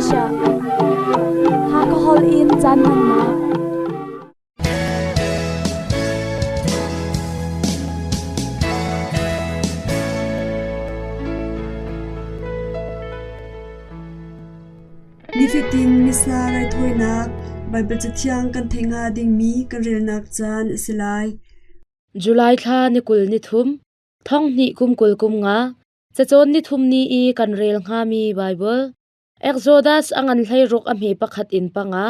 Malaysia. Hakha holh in caan hmannak. Nifatin Missa raithawinak Baibal Cathiang kan theih hnga dingmi kan relnak caan a si lai. July thla ni 23, thong hnih kum 20 kum nga, cacawn ni thum ni i kan rel hngami Baibal. Exodus a ngan 16 a hme pakhat in panga,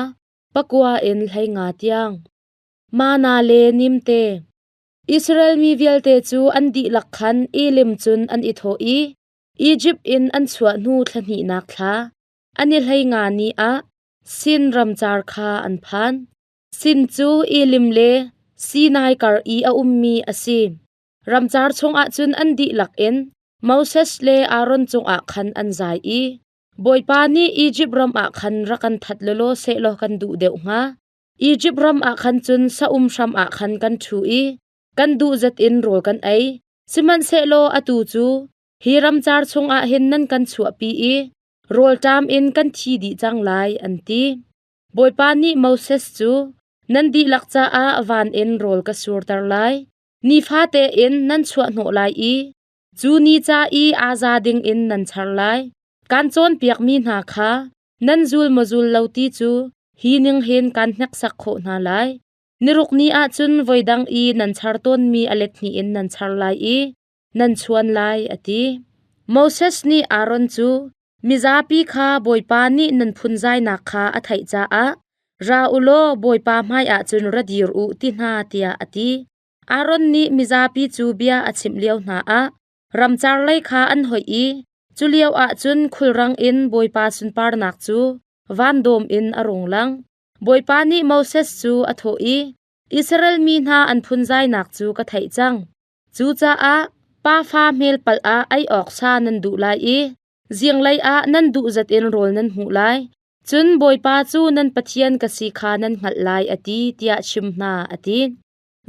pakua in 15 tiang. Mana le nimte. Israel mi vialte cu an dihlak khan Elim cun an i thawh i Izipt in an chuah hnu thla hnihnak thla, an i 15 ni ah Sin ramcar kha an phan. Sin cu Elim le Sinai kar i a ummi a si. Ramcar chungah cun an dihlak in Moses le Aaron cungah khan an zai i, Bawipa nih Izipt ram ah khan rak kan that lawlaw sehlaw kan duh deuh hnga. Izipt ram ah khan cun saum hram ah khan kan ṭhu i kan duh zat in rawl kan ei. Sihmanhsehlaw atu cu hi ramcar chungah hin nan kan chuahpi i rawlṭam in kan thi dih cang lai, an ti. Bawipa nih Moses cu, Nan dihlak caah van in rawl ka surter lai. Nifate in nan chuahhnawh lai i cu ni ca i aa za dingin nan char lai. Kaan cawnpiakmi hna kha nan zul maw zul lo ti cu hi ning hin kaan hneksak khawh hna lai. Niruk ni ah cun voidang i nan char tawnmi a let hnih in nan char lai i nan chuan lai, a ti. Moses nih Aaron cu, Mizapi kha Bawipa nih nan phunzainak kha a theih caah ra u law Bawipa hmaiah cun ra dir u ti hna, tiah a ti. Aaron nih mizapi cu bia a chimh lio hna ah ramcar lei kha an hoih i cu lioah cun khulrang in Bawipa sunparnak cu vandawm in a rung lang. Bawipa nih Moses cu a thawh i, Israel mi hna an phunzainak cu ka theih cang. Cucaah pafa hmelpalh ah ei awk sa nan duh lai i zinglei ah nan duh zat in rawl nan hmuh lai. Cun Bawipa cu nan Pathian ka si kha nan hngalh lai, a ti, tiah chim hna, a ti.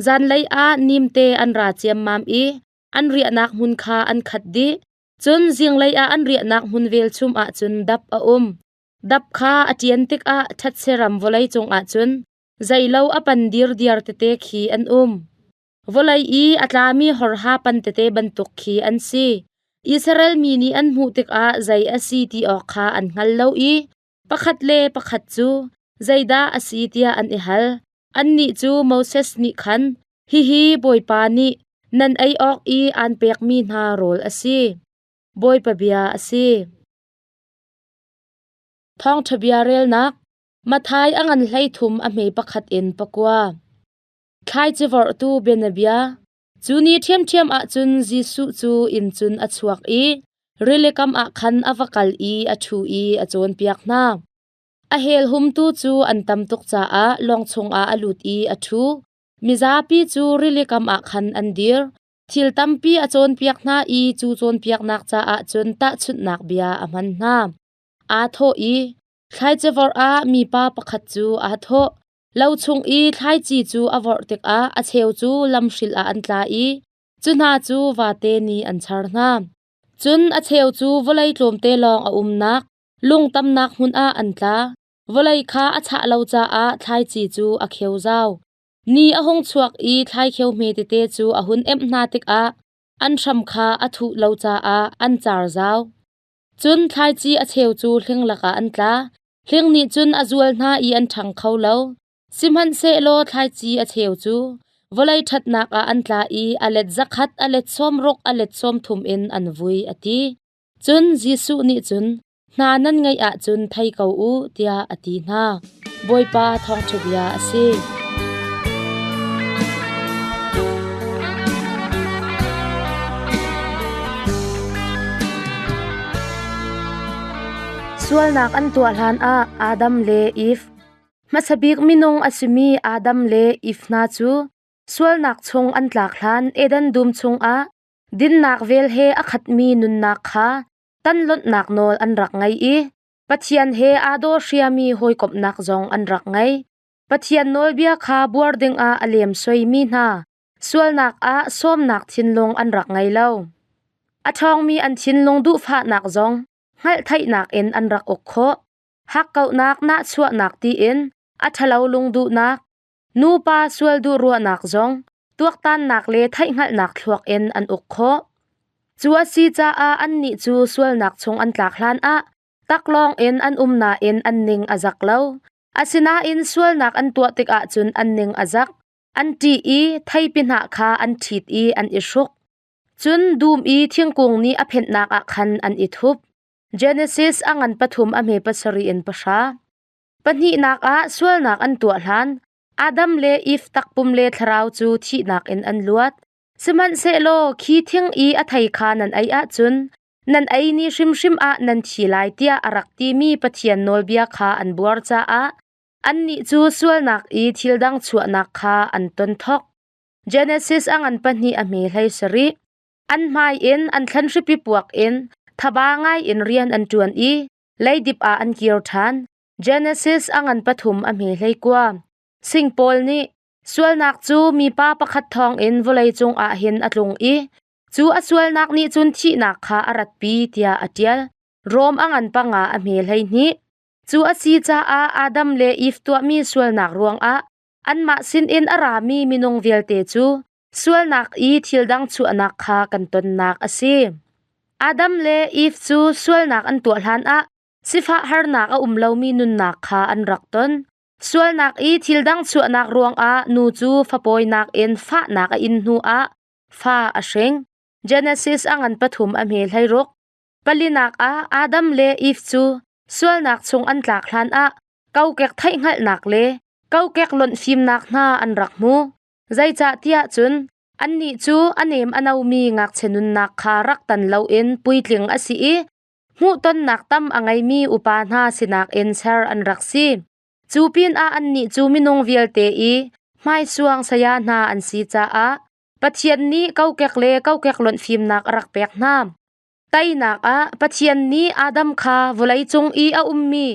Zanlei ah nimte an ra ciammam i an riahnak hmun kha an khat dih. Cun zinglei ah an riahnak hmun velchum ah cun dap a um. Dap kha a ṭian tikah ṭhatse ram vawlei cungah cun zeilo a pan dirdiar tete khi an um. Vawlei i a tlami horha pan tete bantuk khi an si. Israel mi nih an hmuh tikah zei a si ti awk kha an hngal lo i pakhat le pakhat cu zeidah a si tiah an i hal. Annih cu Moses nih khan, Hihi Bawipa nih nan ei awk i aan pekmi hna rawl a si. Bawipa bia a si. Thawngṭha bia relnak Matthai a ngan 13 a hme pakhat in pakua. Thlaici vorhtu bianabia Cu ni ṭhiamṭhiam ah cun Jesuh cu inn cun a chuak i rilikam ah khan a va kal i a ṭhu i a cawnpiak hna. A helhumtu cu an tam tuk caah lawng chungah a lut i a ṭhu. Mizapi cu rilikam ah khan an dir. Thil tampi a cawnpiak hna i cu cawnpiaknak caah cun tahchunhnak bia a hman hna. Aa thawh i, Thlaici vorh ah mipa pakhat cu aa thawh. Lo chung i thlaici cu a vorh tikah a cheu cu lamhril ah an tla i cu hna cu vate nih an char hna. Cun a cheu cu vawlei tlawmte lawng a umnak, lung tamnak hmun ah an tla. Vawlei kha a chah lo caah thlaici cu a kheu zau. Ni a hung chuak i thlaikheu hme tete cu a hun emh hna tikah an hram kha a thuh lo caah an car zau. Cun thlaici a cheu cu hling lakah an tla. Hling nih cun a zual hna i an ṭhang kho lo. Sihmanhsehlaw thlaici a cheu cu vawlei ṭhatnak ah an tla i a let zakhat, a let 60, a let 30 in an vui, a ti. Cun Jesuh nih cun, Hna nan ngeih ahcun thei ko u, tiah a ti hna. Bawipa thawngṭha bia a si. Sualnak an tuah hlanah Adam le Eve, hmasa bik minung a simi Adam le Eve hna cu sualnak chung an tlak hlan Eden dum chungah dinnak vel he a khatmi nunnak kha tanlonhnak nawl an rak ngei i Pathian he aa daw hriami hawikomhnak zong an rak ngei. Pathian nawlbia kha buar dingah a lemsoimi hna sualnak ah sawmnak thinlung an rak ngei lo. A ṭhawngmi an thinlung duhfahnak zong hngalhtheihnak in an rak uk khawh. Hakkauhnak nahchuahnak tiin a ṭhalo lungduhnak, nupa sual duh ruahnak zong tuaktannak le theihhngalhnak thluak in an uk khawh. Cu a si caah annih cu sualnak chung an tlak hlanah taklawng in an um nain an ning a zak lo. Asinain sualnak an tuah tikah cun an ning a zak. An ṭih i theipi hnah kha an ṭhit i an i hruk. Cun dum i thingkung nih a phenhnak ah khan an i thup. Genesis a ngan pathum a hme pasarih in pahra. Pahnihnak ah sualnak an tuah hlan, Adam le Eve takpum le thlarau cu thihnak in an luat. Sihmanhsehlaw khi thing i a thei kha nan ei ahcun nan ei ni hrimhrim ah nan thi lai tiah a rak timi Pathian nawlbia kha an buar caah annih cu sualnak i thil dang chuahnak kha an ton thok. Genesis a ngan pahnih a hme hlei sarih. An hmai in an thlan hripi puak in thaba ngai in rian an ṭuan i leidip ah an kir ṭhan. Genesis a ngan pathum a hme hlei kua. Sing pawl nih sualnak cu mipa pakhat thawng in vawlei cung ah hin a tlung i cu a sualnak nih cun thihnak kha a ratpi tiah a ṭial. Rom a ngan panga a hme 12. Cu a si caah Adam le Eve tuahmi sualnak ruangah anmah sinin a rami minung vialte cu sualnak i thil dang chuahnak kha kan tonnak a si. Adam le Eve cu sualnak an tuah hlanah sifah harnak a um lomi nunnak kha an rak ton. Sualnak i thil dang chuahnak ruangah nu cu fapawinak in fahnak a in hnuah fa a hring. Genesis a ngan pathum a hme 16. Palinak ah Adam le Eve cu sualnak chung an tlak hlanah kokek theihhngalhnak le kokek lonh fimnak hna an rak hmu. Zeicahtiah cun annih cu a nem a nomi ngakchia nunnak kha rak tan loin puitling a si i hmuhtonnak tam a ngeimi upa hna sinak in ser an rak si. Cu pinah annih cu minung vialte i hmaisuang saya hna an si caah Pathian nih kokek le kokek lonh fimnak a rak pek hna. Teinak ah Pathian nih Adam kha vawleicung i a ummi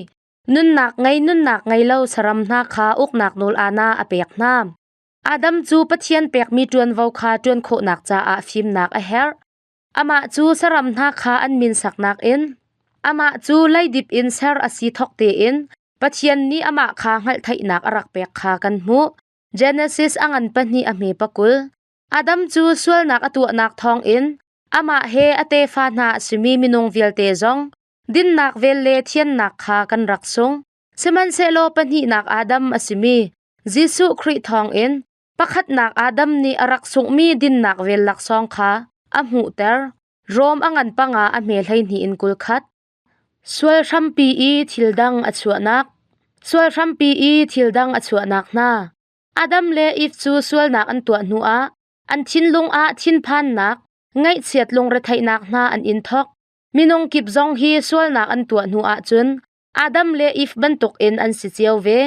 nunnak ngei nunnak ngei lo saram hna kha uknak nawl ana a pek hna. Adam cu Pathian pekmi ṭuanvo kha ṭuan khawhnak caah fimnak a herh. Amah cu saram hna kha an min saknak in amah cu leidip in ser a si thawk tein Pathian nih amah kha hngalhtheihnak a rak pek kha kan hmuh. Genesis a ngan pahnih a hme pakul. Adam cu sualnak a tuahnak thawngin amah he a tefa hna a simi minung vialte zong dinnak vel le thiannak kha kan rak sung. Sihmanhsehlaw pahnihnak Adam a simi Jesuh Khrih thawngin pakhatnak Adam nih a rak sunghmi dinnak vel laksawng kha a hmuhter. Rom a ngan panga a hme 12 in 21. Sual hrampi i thil dang a chuahnak. Sual hrampi i thil dang a chuahnak hna. Adam le Eve cu sualnak an tuah hnuah an thinlung ah thinphannak, ngaihchiat lungretheihnak hna an in thawk. Minung kip zong hi sualnak an tuah hnu ahcun Adam le Eve bantukin an si cio ve.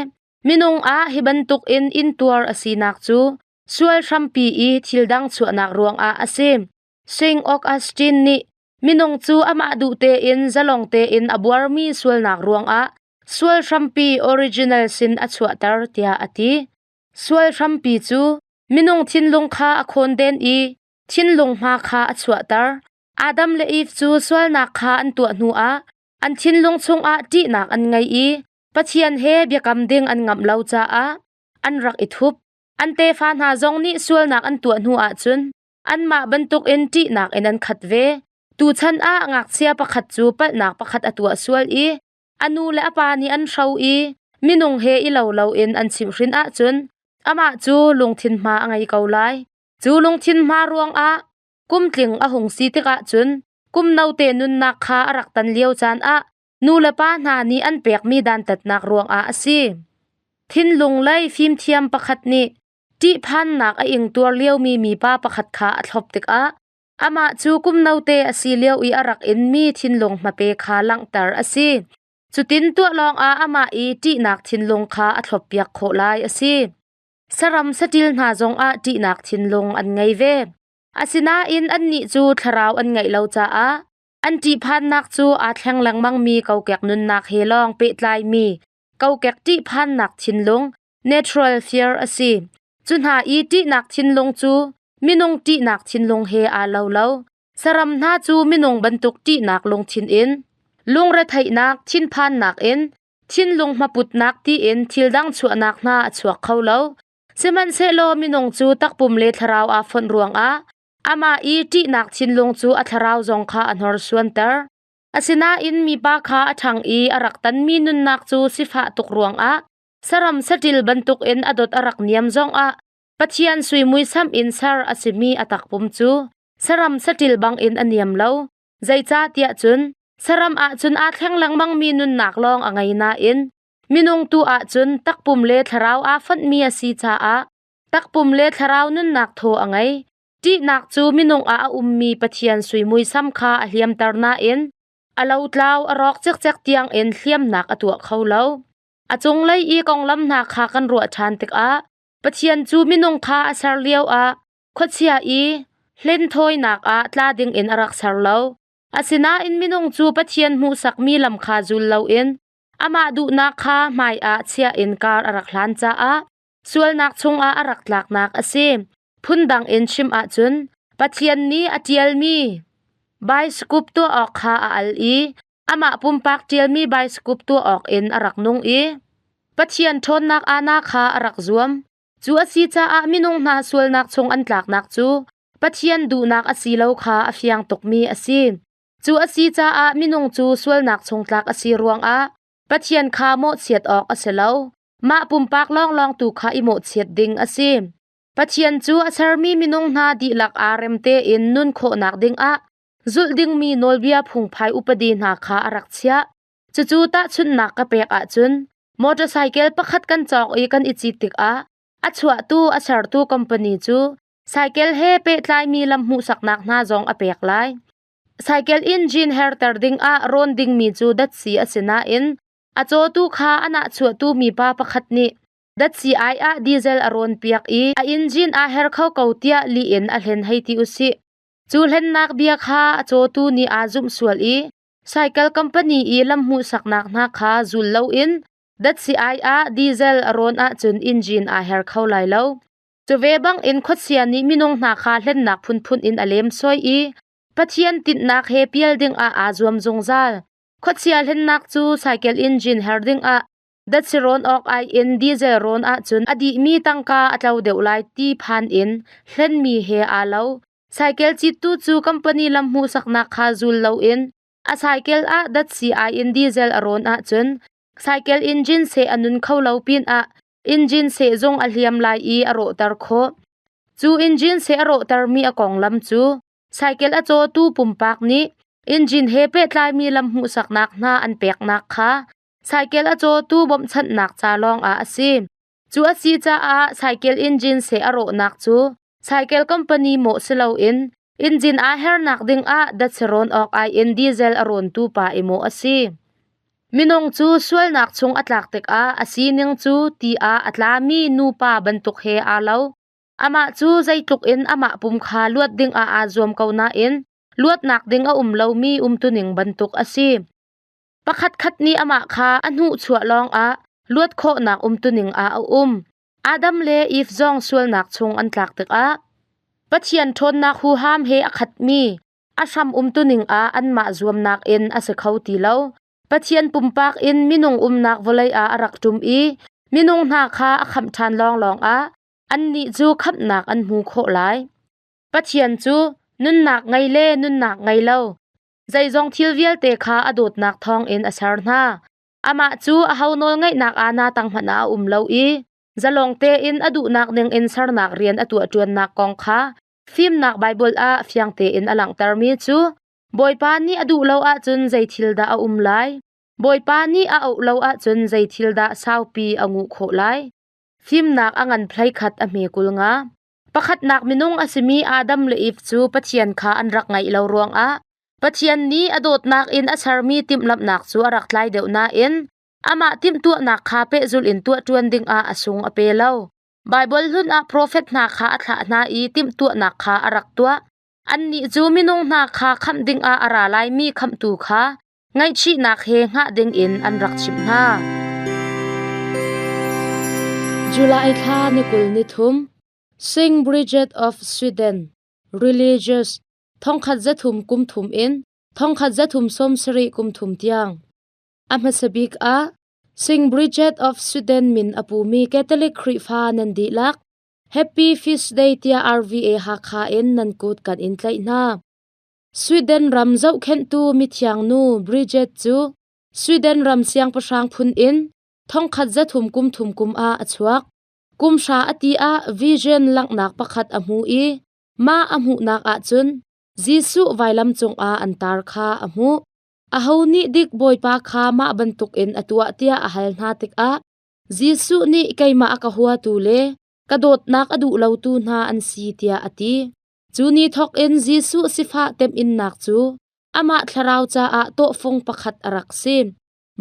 Minung ah hi bantukin intuar a sinak cu sual hrampi i thil dang chuahnak ruangah a si. Sing Augustine nih minung cu amah duh tein zalong tein a buarmi sualnak ruangah sual hrampi original sin a chuahter tiah a ti. Sual hrampi cu minung thinlung kha a khawnden i thinlung hma kha a chuahter. Adam le Eve cu sualnak kha an tuah hnuah an thinlung chungah ṭihnak an ngei i Pathian he biakam ding an ngamh lo caah an rak i thup. An tefa hna zong nih sualnak an tuah hnu ahcun anmah bantukin ṭihnak in an khat ve. Tuchan ah ngakchia pakhat cu palhnak pakhat a tuah sual i a nu le a pa nih an hro i minung he i lo loin an chimhhrin ahcun amah cu lungthin hma a ngei ko lai. Cu lungthin hma ruangah kum tling a hung si tikah cun kum note nunnak kha a rak tan lio caan ah nu le pa hna nih an pekmi dantatnak ruangah a si. Thinlung lei fimthiam pakhat nih ṭihphannak a ingtuar liomi mipa pakhat kha a thlop tikah amah cu kum note a si lio i a rak inmi thinlung hmape kha langhter a si. Cutin tuah lawngah amah i ṭihnak thinlung kha a thloppiak khawh lai a si. Saram saṭil hna zongah ṭihnak thinlung an ngei ve. Asinain annih cu thlarau an ngeih lo caah an ṭihphannak cu aa thleng lengmangmi kokek nunnak he lawng pehtlaimi kokek ṭihphannak thinlung natural fear a si. Cu hna i ṭihnak thinlung cu minung ṭihnak thinlung he aa lo lo. Saram hna cu minung bantuk ṭihnak lungthin in lungretheihnak thinphannak in Thinlung hmaputnak tiin thil dang chuahnak hna a chuak kho lo. Sihmanhsehlaw minung cu takpum le thlarau aa fonh ruangah amah i ṭihnak thinlung cu a thlarau zong kha a hnorsuanter. Asinain mipa kha a ṭhang i a rak tanmi nunnak cu sifah tuk ruangah saram saṭil bantukin a dot a rak niam zongah Pathian sui muisam in ser a simi a takpum cu saram saṭil bangin a niam lo. Zeicahtiah cun saram ahcun aa thleng lengmangmi nunnak lawng a ngei nain minung tu ahcun takpum le thlarau aa fonhmi a si caah takpum le thlarau nunnak thaw a ngei. Ṭihnak cu minung ah a ummi Pathian sui muisam kha a hliamter nain a lotlau a rawk cikcek tiangin hliamnak a tuah kho lo. A cunglei i konglam hna kha kan ruah ṭhan tikah Pathian cu minung kha a ser lioah khuachia i hlenthawinak ah tla dingin a rak ser lo. Asinain minung cu Pathian hmuhsakmi lam kha zul loin amah duhnak kha hmaiah chia in kar a rak hlan caah sualnak chungah a rak tlaknak a si. Phundang in chim ahcun Pathian nih a ṭialmi baisikup tuah awk kha a al i amah pumpak ṭialmi baisikup tuah awk in a rak nung i Pathian ṭhawnnak aana kha a rak zuam. Cu a si caah minung hna sualnak chung an tlaknak cu Pathian duhnak a si lo kha a fiang tukmi a si. Cu a si caah minung cu sualnak chung tlak a si ruangah Pathian kha mawhchiat awk a si lo. Mah pumpak lawnglawng tu kha i mawhchiat ding a si. Pathian cu a sermi minung hna dihlak aa rem tein nun khawhnak dingah zulh dingmi nawlbia phungphai upadi hna kha a rak chiah. Cucu tahchunhnak ka pek ahcun motorcycle pakhat kan cawk i kan i cit tikah a chuahtu a sertu company cu cycle he pehtlaimi lam hmuhsaknak hna zong a pek lai. Cycle engine herter dingah rawn dingmi cu datsi a si nain a cawtu kha a nahchuahtu mipa pakhat nih datsi ai ah diesel a rawn piak i a engine aa her kho ko tiah lih in a hlen hei ti usih. Cu hlennak bia kha a cawtu nih aa zumh sual i cycle company i lam hmuhsaknak hna kha zul loin datsi ai ah diesel a rawn ahcun engine aa her kho lai lo. Cu ve bangin khuachia nih minung hna kha hlennak phunphun in a lemsoi i Pathian tinhnak he pial dingah aa zuam zungzal. Khuachia hlennak cu cycle engine her dingah datsi rawn awk ai in diesel rawn ahcun a dihmi tangka a tlo deuh lai ti phan in hlenmi he aa lo. Cycle cittu cu company lam hmuhsaknak kha zul loin a cycle ah datsi ai in diesel a rawn ahcun cycle engine seh a nun kho lo pinah engine seh zong a hliam lai i a rawhter khawh. Cu engine seh a rawhtermi a konglam cu cycle a cawtu pumpak nih engine he pehtlaimi lam hmuhsaknak hna an peknak kha cycle a cawtu bawmhchanhnak ca lawngah a si. Cu a si caah cycle engine seh a rawhnak cu cycle company mawh si loin engine aa hernak dingah datsi rawn awk ai in diesel a rawntu pa i mawh a si. Minung cu sualnak chung a tlak tikah a sining cu ti ah a tlami nupa bantuk he aa lo. Amah cu zeitluk in amah pum kha luat dingah aa zuam ko nain luatnak ding a um lomi umtuning bantuk a si. Pakhatkhat nih amah kha a hnuhchuah lawngah luat khawhnak umtuning ah a um. Adam le Eve zong sualnak chung an tlak tikah Pathian ṭhawnnak huham he a khatmi a hram umtuning ah anmah zuamnak in a si kho ti lo. Pathian pumpak in minung umnak vawlei ah a rak ṭum i minung hna kha a khamh ṭhan lawnglawng ah annih cu khamhnak an hmu khawh lai. Pathian cu nunnak ngei le nunnak ngei lo zeizong thil vialte kha a dawtnak thawngin a ser hna. Amah cu aho nawlngeihnak aana tang hmanh ah a um lo i zalong tein a duhnak ningin sernak rian a tuah ṭuannak kong kha fimnak Baibal ah fiang tein a langhtermi cu Bawipa nih a duh lo ahcun zei thil dah a um lai? Bawipa nih a auh lo ahcun zei thil dah saupi a nguh khawh lai? Fimnak a ngan phlei khat a hme 50. Pakhatnak minung a simi Adam le Eve cu Pathian kha an rak ngaih lo ruangah Pathian nih a dawtnak in a sermi timhlamhnak cu a rak tlai deuh nain amah timhtuahnak kha pehzulh in tuah ṭuan dingah a sung a pe lo. Baibal hlun ah profet hna kha a thlah hna i timhtuahnak kha a rak tuah. Annih cu minung hna kha khamh dingah a ra laimi khamhtu kha ngaihchihnak he hngah dingin an rak chimh hna. July thla ni 23 Sing Bridget of Sweden Religious 1330 kum thum in 1370 kum thum tiang. A hmasa bik ah Sing Bridget of Sweden min a pumi Catholic Khrihfa nan dihlak Happy Feast Day tiah RVA Hakha in nan kut kan in tlaih hna. Sweden ram zohkhenhtu mithiang nu Bridget cu Sweden ram siangpahrang phun in thongkhat zathum kum thum kum ah a chuak. Kum hra a ti ah vision langhnak pakhat a hmu i mah a hmuhnak ahcun Jesuh vailam cungah an tar kha a hmuh. Aho nih dik Bawipa kha mah bantukin a tuah tiah a hal hna tikah Jesuh nih keimah a ka huatu le ka dawtnak a duh lotu hna an si tiah a ti. Cu ni thawkin Jesuh sifah temhinnak cu amah thlarau caah tawhfung pakhat a rak si.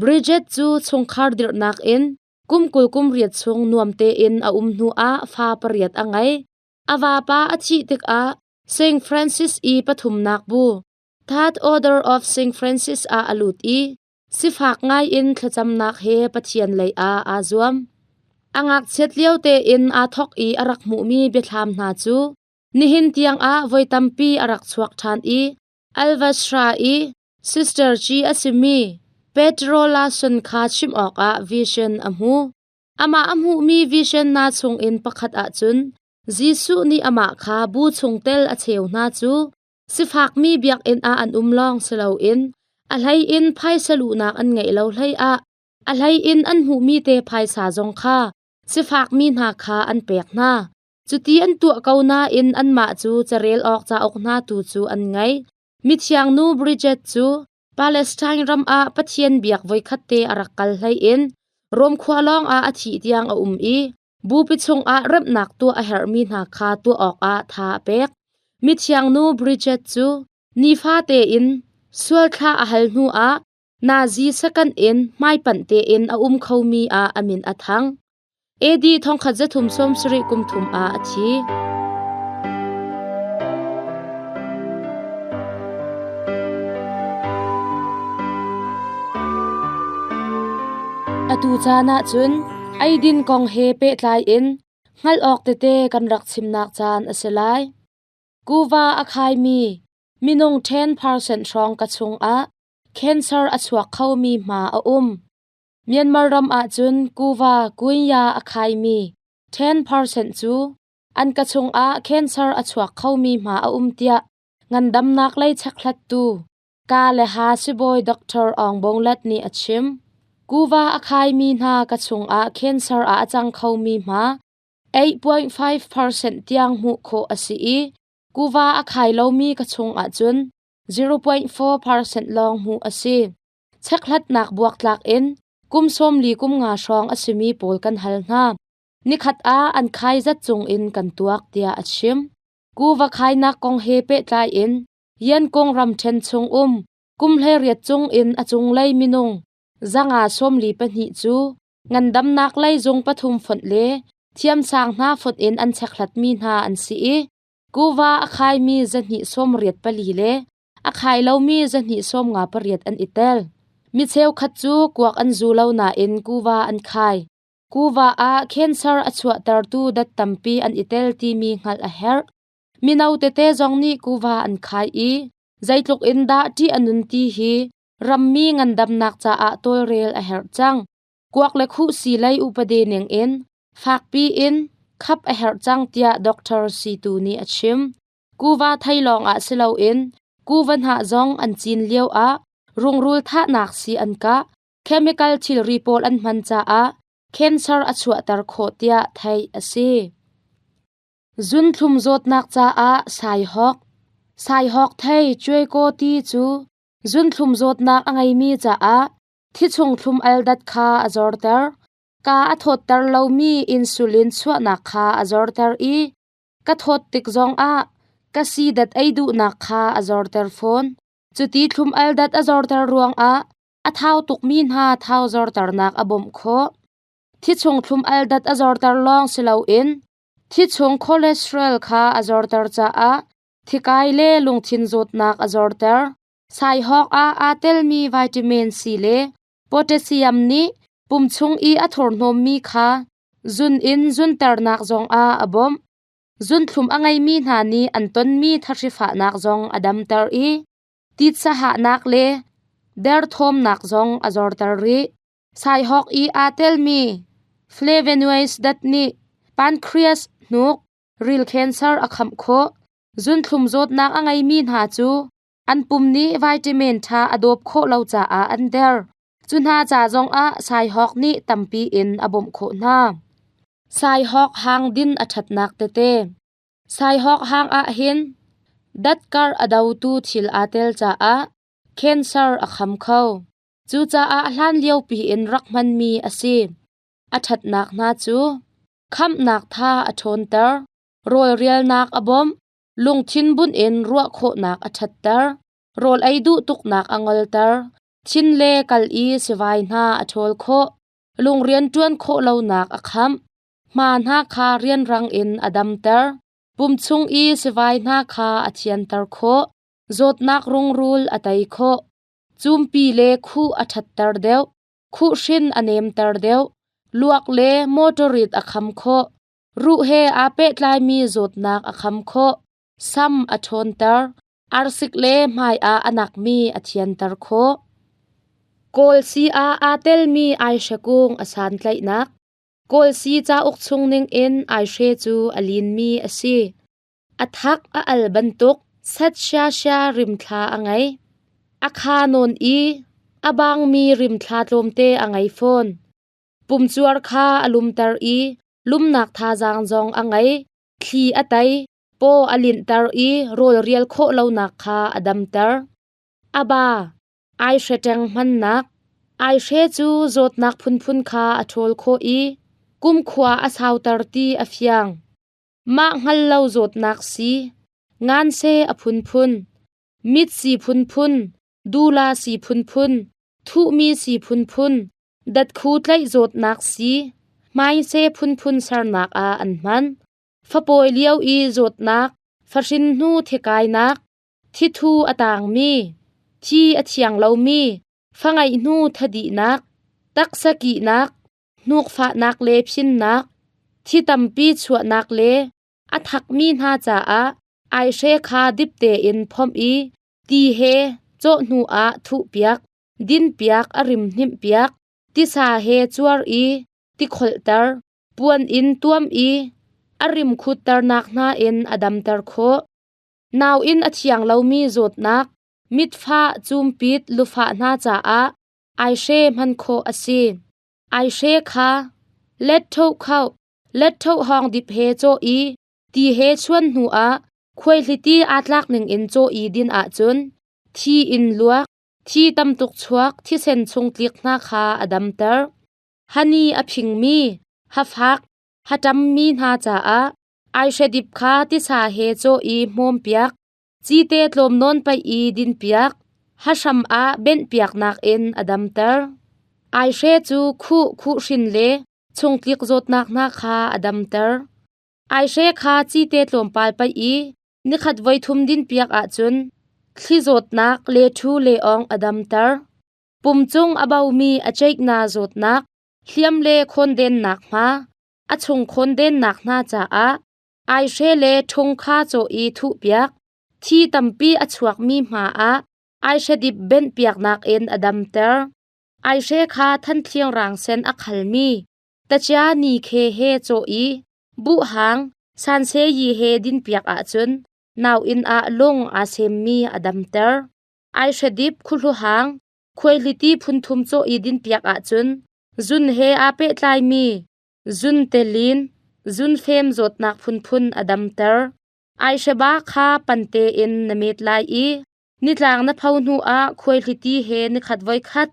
Bridget cu chungkhar dirhnak in kum 20 kum riat chung nuam tein a um hnuah fa pariat a ngei. A vapa a thih tikah St. Francis i pathumnak bu Third Order of St. Francis ah a lut i sifak ngaiin thlacamnak he Pathian lei ah aa zuam. A ngakchiat lio tein aa thawk i a rak hmuhmi biathlam hna cu nihin tiangah voi tampi a rak chuak ṭhan i Alvastra i Sister G a simi Petro Larson kha chimh awkah vision a hmu. Amah a hmuhmi vision hna chungin pakhat ahcun Jesuh nih amah kha bu chungtel a cheu hna cu sifakmi biakinn ah an um lawng si loin a hlei in phaisa luhnak an ngeih lo hlei ah a hlei in an hmuhmi te phaisa zong kha sifakmi hna kha an pek hna. Cuti an tuah ko nain anmah cu carel awk cauk hna tu cu an ngei. Mithiang nu Bridget cu Palestine ram ah Pathian biak voikhat te a rak kal hlei in Rom khua lawng ah a thih tiang a um i bupi chungah remnak tuah a herhmi hna kha tuah awkah tha a pek. Mithiang nu Bridget cu nifa tein sual thla a hal hnuah Nazi second in hmaipanh tein a um khomi ah a min a thang. AD 1370 kum thum ah a thi. Atu caan ah cun eidin kong he pehtlai in hngalh awk tete kan rak chimnak caan a si lai. Kuva a khaimi minung 10% hrawng ka chungah cancer a chuak khomi hma a um. Myanmar ram ahcun kuva kunya a khaimi 10% cu an ka chungah cancer a chuak khomi hma a um tiah ngandamnak lei chekhlattu Ka le ha sibawi Dr. Aung Bong Lat nih a chim. Kuva a khaimi hna ka chungah cancer ah a cang khomi hma 8.5% tiang hmuh khawh a si i kuva a khai lomi ka chungah cun 0.4% lawng hmuh a si. Chekhlatnak buaktlak in kum 40 kum nga hrawng a simi pawl kan hal hna. Nikhat ah an khai zat cung in kan tuak tiah a chim. Kuva khainak kong he pehtlai in Yankong ramṭhen chung um kum 18 cung in a cunglei minung 142 cu ngandamnak lei zung pathum fonh le thiamsang hna fonh in an chekhlatmi hna an si i kuva a khaimi 284 le a khai lomi 258 an i tel. Mi cheukhat cu kuak an zu lo nain kuva an khai. Kuva ah cancer a chuahtertu dat tampi an i tel timi hngalh a herh. Mino tete zong nih kuva an khai i zeitluk in dah ṭih a nun ti hi rammi ngandamnak caah tawlrel a herh cang. Kuak le khuhsi lei upadi ning in fakpi in khap a herh cang tiah Dr. Situ nih a chim. Kuva thei lawng ah si loin kuva hnah zong an cin lio ah rungrul thahnak sii an kah, chemical thilri pawl an hman caah cancer a chuahter khawh tiah theih a si. Zunthlum zawtnak caah saihawk. Saihawk thei cuaikaw ti cu zunthlum zawtnak a ngeimi caah thichung thlum al dat kha a zorter. Ka a thawtter lomi insulin chuahnak kha a zorter i ka thawt tik zongah ka si dat ei duhnak kha a zorter fawn. Cuti thlum al dat a zorter ruangah a thau tukmi hna thau zorternak a bawmh khawh. Thichung thlum al dat a zorter lawng si loin thichung cholesterol kha a zorter caah thikai le lungthin zawtnak a zorter. Saihawk ah aa telmi vitamin C le potassium nih pum chung i a thurhnawmmi kha zun in zunternak zongah a bawmh. Zunthlum a ngeimi hna nih an tonmi thahri-fahnak zong a damter i titsa hahnak le derthawmnak zong a zorter rih. Saihawk i aa telmi flavonoids dat nih pancreas hnuk ril cancer a khamh khawh. Zunthlum zawtnak a ngeimi hna cu an pum nih vitamin ṭha a dawp khawh lo caah an der. Cu hna ca zongah saihawk nih tampi in a bawmh khawh hna. Saihawk hang din a ṭhatnak tete. Saihawk hang ah hin datkar a dotu thil aa tel caah cancer a kham kho. Cucaah hlanlio piin rak hmanmi a si. A ṭhatnak hna cu khamhnak tha a ṭhawnter, rawlrialnak a bawmh, lungthin bunh in ruah khawhnak a ṭhatter, rawl ei duh tuknak a ngolter, thin le kal i sivai hna a ṭhawl khawh, lung rianṭuan khawh lonak a khamh, hma hna kha rianrang in a damter, pum chung i sivai hna kha a thianter khawh, zawtnak rungrul a tei khawh, cumpi le khuh a ṭhatter deuh, khuhhrin a nemter deuh, luak le mawṭawrit a kham khawh, ruh he aa pehtlaimi zawtnak a kham khawh, sam a ṭhawnter, arsik le hmai ah a nakmi a thianter khawh. Kawl sii ah aa telmi aihre kung a santlaihnak. Kawl sii cauk chung ningin aihre cu a linmi a si. A thak a al bantuk sat siasia rimthla a ngei. A kha nawn i a bangmi rimthla tlawmte a ngei fawn. Pumcuar kha a lumter i lumnak thazaang zong a ngei. Thli a tei, paw a linhter i rawl rial khawh lonak kha a damter. A ba, aihre ṭeng hmannak. Aihre cu zawtnak phunphun kha a ṭhawl khawh i kumkhua a sauter ti a fiang. Mah hngal lo zawtnak si, nganse a phunphun, mit si phunphun, dula si phunphun, thuhmi si phunphun, datkhu tlaih zawtnak si, hmaise phunphun sernak ah an hman. Fapawi lio i zawtnak, fahrin hnu thikainak, thithu a tangmi, thi a thiang lomi, fangaih hnu thadihnak, taksa kihnak, hnukfahnak le phinnak, thi tampi chuahnak le a thakmi hna caah aihre kha dip tein phomh i ti he cawh hnu ah thuhpiak, dinpiak, a rim hnimhpiak, tisa he cuar i tikholhter, puan in tuam i a rim khutternak hna in a damter khawh. Nau in a thiang lomi zawtnak, mitfah, cumpit, lufah hna caah aihre hman khawh a si. Aihre kha let ṭho khauh, let ṭho hawng dip he cawh i ti he chuan hnu ah khuaihliti aa tlak ning in cawh i din ahcun thi in luak, thi tamtuk chuak, thisen chung tlik hna kha a damter. Hani a phingmi, hafak, haṭammi hna caah aihre dip kha tisa he cawh i hmawmpiak, cite tlawm nawn paih i dinpiak, hahram ah benhpiaknak in a damter. Aihre cu khuh, khuhhrin le chungtlik zawtnak hna kha a damter. Aihre kha cite tlawmpal paih i nikhat voithum dinpiak ahcun thli zawtnak le ṭhu le ong a damter. Pum cung a bomi a ceikna zawtnak, hliam le khawndennak hma, a chung khawndennak hna caah aihre le ṭhung kha cawh i thuhpiak, thi tampi a chuakmi hma ah aihre dip benhpiaknak in a damter. Aihre kha thanthling rang sen a khalmi tachia ni khe he cawh i buhhang sanseyi he dinpiak ahcun nauinn ah lung aa semmi a damter. Aihre dip khuhluhang khuaihliti phunthum cawh i dinpiak ahcun zun he aa pehtlaimi zun telin zunfem zawtnak phunphun a damter. Aihre kha pante in na met lai i nitlang na pho hnu ah khuaihliti he nikhat voikhat,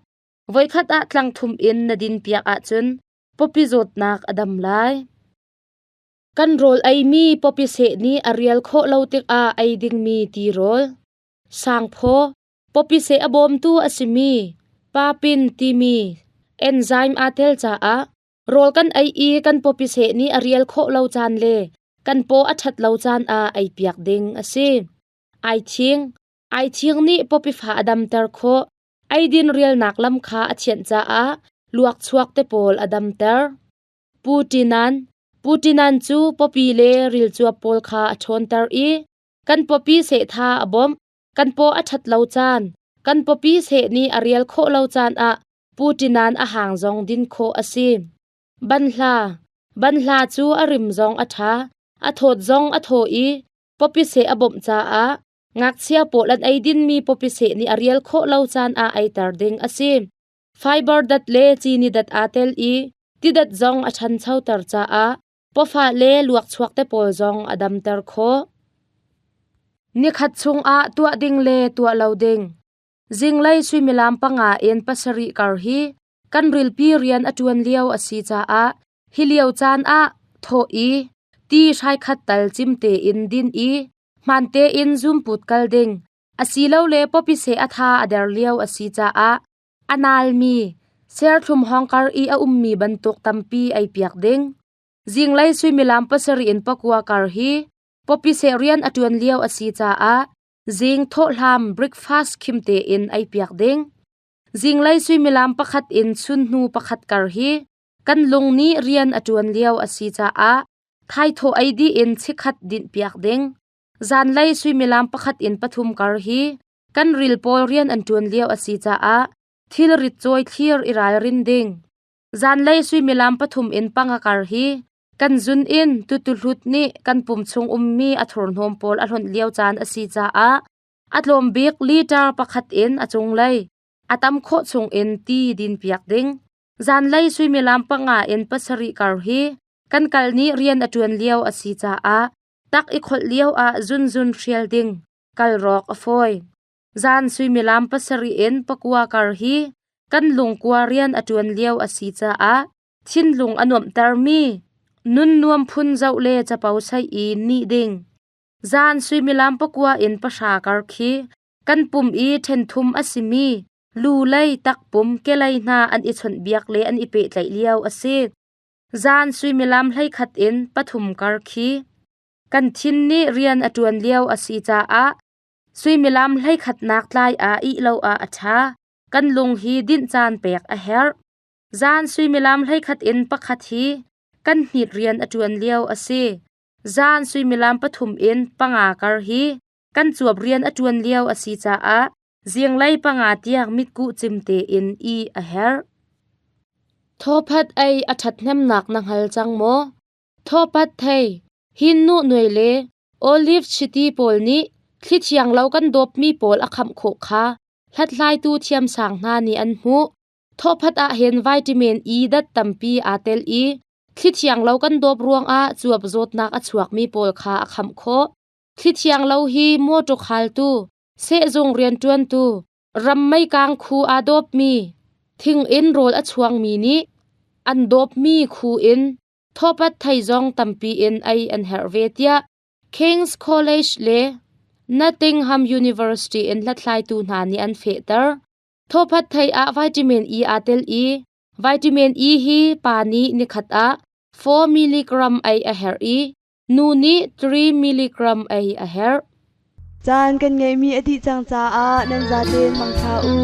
voikhat ah tlang thum in na din piak ahcun pawpi zawtnak a dam lai. Kan rawl eimi pawpi seh nih a rial khawh lo tikah ei dingmi tirawl. Sangphaw, pawpi seh a bawmtu a simi papin timi enzyme aa tel caah Rawl kan ei i kan pawpi seh nih a rial khawh lo caan le kan paw a ṭhat lo caan ah eipiak ding a si. Aithing. Aithing nih pawpi fa a damter khawh. Eidin rialnak lam kha a thianh caah luakchuak te pawl a damter. Putinan. Putinan cu pawpi le rilcuap pawl kha a ṭhawnter i kan pawpi seh tha a bawmh. Kan paw a ṭhat lo caan, kan pawpi seh nih a rial khawh lo caan ah. Putinan a hang zong din khawh a si. Banhla. Banhla cu a rim zong a ṭha, a thawt zong a thaw i pawpi seh a bawmh caah ngakchia pawl an ei dinmi pawpi seh nih a rial khawh lo caan ah eiter ding a si. Fiber dat le cini dat aa tel i tidat zong a ṭhanchoter caah pawfah le luakchuak te pawl zong a damter khawh. Nikhat chungah tuah ding le tuah lo ding. Zinglei suimilam 5 in 7 kar hi kan rilpi rian a ṭuan lio a si caah hi lio caan ah thawh i ti hrai khat tal cim tein din i hmaan tein zumput kal ding asilole pawpi seh a tha a der lio a si caah a nalmi serthlum hawngkar i a ummi bantuk tampi ei piak ding. Zinglei suimilam 7 in 9 kar hi pawpi seh rian a ṭuan lio a si caah zing thawhhlam breakfast khim tein ei piak ding. Zinglei suimilam 1 in chunhnu 1 kar hi kan lung nih rian a ṭuan lio a si caah thaithawh ei dih in chikkhat dinh piak ding. Zanlei suimilam 1 in 3 kar hi kan ril pawl rian an ṭuan lio a si caah thilrit cawi thlir i ralrin ding. Zanlei suimilam 3 in 5 kar hi kan zun in tutuhlut nih kan pum chung ummi a thurhnawm pawl a hlonh lio caan a si caah a tlawm bik liter 1 in a cunglei a tam khawh chung in ti din piak ding. Zanlei suimilam 5 in 7 kar hi kan kal nih rian a ṭuan lio a si caah tak i kholh lio ah zunzun hrial ding kal rawk a fawi. Zan suimilam 7 in 9 kar hi kan lungkua rian a ṭuan lio a si caah thinlung a nuamhtermi nun nuam phun zoh le capo saih i nih ding. Zan suimilam 9 in 10 kar khi kan pum i ṭhenthum a simi lu lei takpum kelei hna an i chawnhbiak le an i pehtlaih lio a si. Zan suimilam 11 in 3 kar khi kan thin nih rian a ṭuan lio a si caah suimilam 11 nak tlai ah ih lo ah a ṭha. Kan lung hi dinh caan pek a herh. Zan suimilam 11 in 1 hi kan hnit rian a ṭuan lio a si. Zan suimilam 3 in 5 kar hi kan cuap rian a ṭuan lio a si caah zinglei 5 tiang mitkuh cim tein ih a herh. Thawphat ei a ṭhathnemnak na hngal cang maw? Thawpat thei, hin nuhnuai le olive chiti pawl nih thli thiang lo kan dawpmi pawl a khamh khawh kha hlathlaitu thiamsang hna nih an hmuh. Thawphat ah hin vitamin E dat tampi aa tel i thli thiang lo kan dawp ruangah cuap zawtnak a chuakmi pawl kha a khamh khawh. Thli thiang lo hi mawṭaw khaltu, sehzung rianṭuantu, ram meikang khu aa dawpmi, thing in rawl a chuangmi nih an dawpmi khu in thawpat thei zong tampi in ei an herh ve tiah King's College le Nottingham University in hlathlaitu hna nih an fehter. Thawphat thei ah vitamin E aa tel i vitamin E hi pa nih nikhat ah 4 mg ei a herh i nu nih 3 mg ei a herh. Caan kan ngeihmi a dih cang caah nan zaten mangṭha u.